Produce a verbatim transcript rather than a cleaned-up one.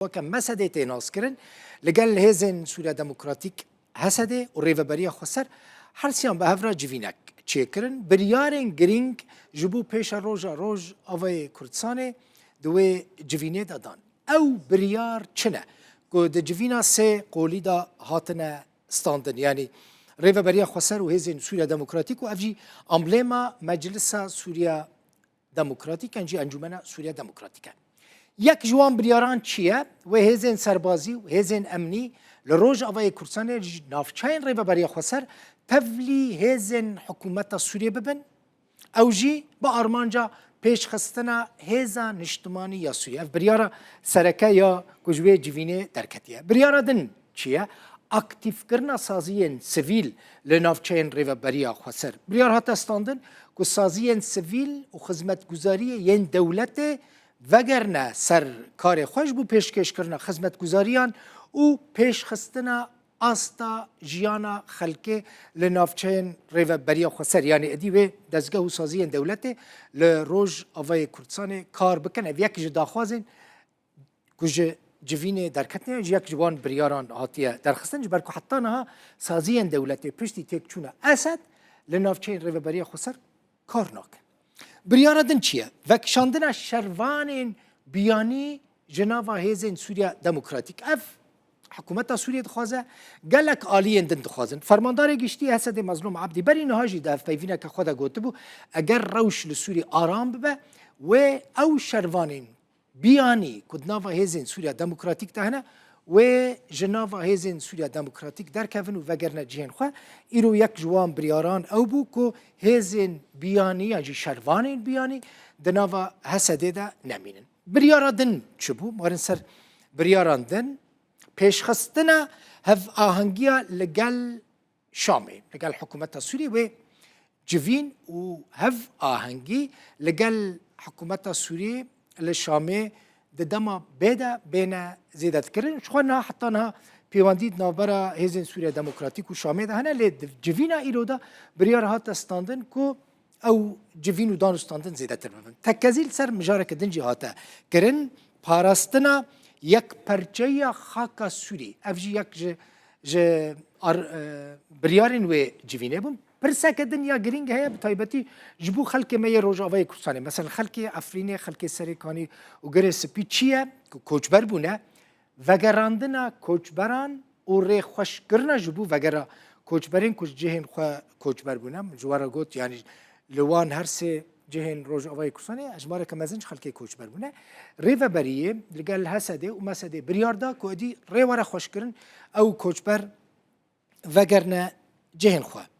weke MSD'ê tê naskirin, li gel hêzên Sûriya Demokratîk, HSD'ê û Rêveberiya Xweser hersiyan bi hev re civînek çêkirin. Biryarên girîng ji bo pêşeroja Rojavayê Kurdistanê di wê civînê de dan. Ew biryar çi ne ku di civîna sê qolî de hatine standin? Yanî Rêveberiya Xweser û Hêzên Sûriya Demokratîk û ev jî amblêma Meclisa Sûriya Demokratîk e, jî Encûmena Sûriya Demokratîk e. Yek ji wan biryaran çi ye? Wê hêzên serbazî û hêzên emnî li Rojavayê Kurdistanê ji navçeyên Rêveberiya Xweser tevlî hêzên hikûmeta Sûriyê bibin. Ew jî bi armanca pêşxistina hêza niştimanî ya Sûriyê. Ev biryara sereke ya ku ji wê civînê derketiye. Biryara din çi ye? Aktîfkirina saziyên sivîl li navçeyên Rêveberiya Xweser. Biryar hate standin ku saziyên sivîl û xizmetguzariyê yên dewletê vegerine ser karê xwe ji bo pêşkêşkirina xizmetguzariyan û pêşxistina asta jiyana xelkê li navçeyên Rêveberiya Xweser. Yanî êdî wê dezgeh û saziyên dewletê li Rojavayê Kurdistanê kar bikin. Ev yek ji daxwazên ku ji civînê derketine, ji yek ji wan biryaran hatiye derxistin, ji ber ku heta niha saziyên dewletê piştî têkçûna Esed li navçeyên Rêveberiya Xweser kar nakin. Biryara din çi ye? Vekişandina şervanên biyanî ji nava hêzên Sûriya Demokratîk. Ev hikûmeta Sûriyê dixwaze, gelek aliyên din dixwazin. Fermandarê Giştî HSD'ê Mezlûm Ebdî berî niha jî di hevpeyvîneke xwe de gotibû, eger rewş li Sûriyê aram bibe, wê ew şervanên biyanî ku di nava hêzên Sûriya Demokratîk de hene, wê ji nava hêzên Sûriya Demokratîk derkevin û vegerine cihên xwe. Îro yek ji wan biryaran ew bû ku hêzên biyanî yan jî şervanên biyanî di nava HSD'ê de nemînin. Biryara din çi bû? Werin ser biryaran din. Pêşxistina hevahengiya li gel Şamê, li gel hikûmeta Sûriyê wê civîn û hevahengî li gel hikûmeta Sûriyê li Şamê di dema bê de bêne zêdetkirin. Ji xwe niha heta niha pêwendî di navbera Hêzên Sûriya Demokratîk û Şamê de hene, lê di civîna îro de biryar hate standin ku ew civîn û danûstandin zêdetir bibin. Tekkezî li ser mijareke din jî hate kirin, parastina yekperçeyiya xaka Sûrî. Ev jî yek ji, ji ar-, e, biryarên wê civînê bûn. Pirseke din ya girîng heye, bi taybetî ji bo xelkê me yê Rojavayê Kurdistanê. Mesela xelkê Efrînê, xelkê Serêkanî û Girê Spî çi ye ku koçber bûne? Vegerandina koçberan û rêxweşkirina ji bo vegera koçberên ku ji cihên xwe koçber bûne. Min ji we re got, yanî li wan her sê cihên Rojavayê Kurdistanê hejmareke mezin ji xelkê koçber bûne. Rêveberiyê li gel HSD'ê û MSD'ê biryar da ku êdî rê were xweşkirin, ew koçber vegerine cihên xwe.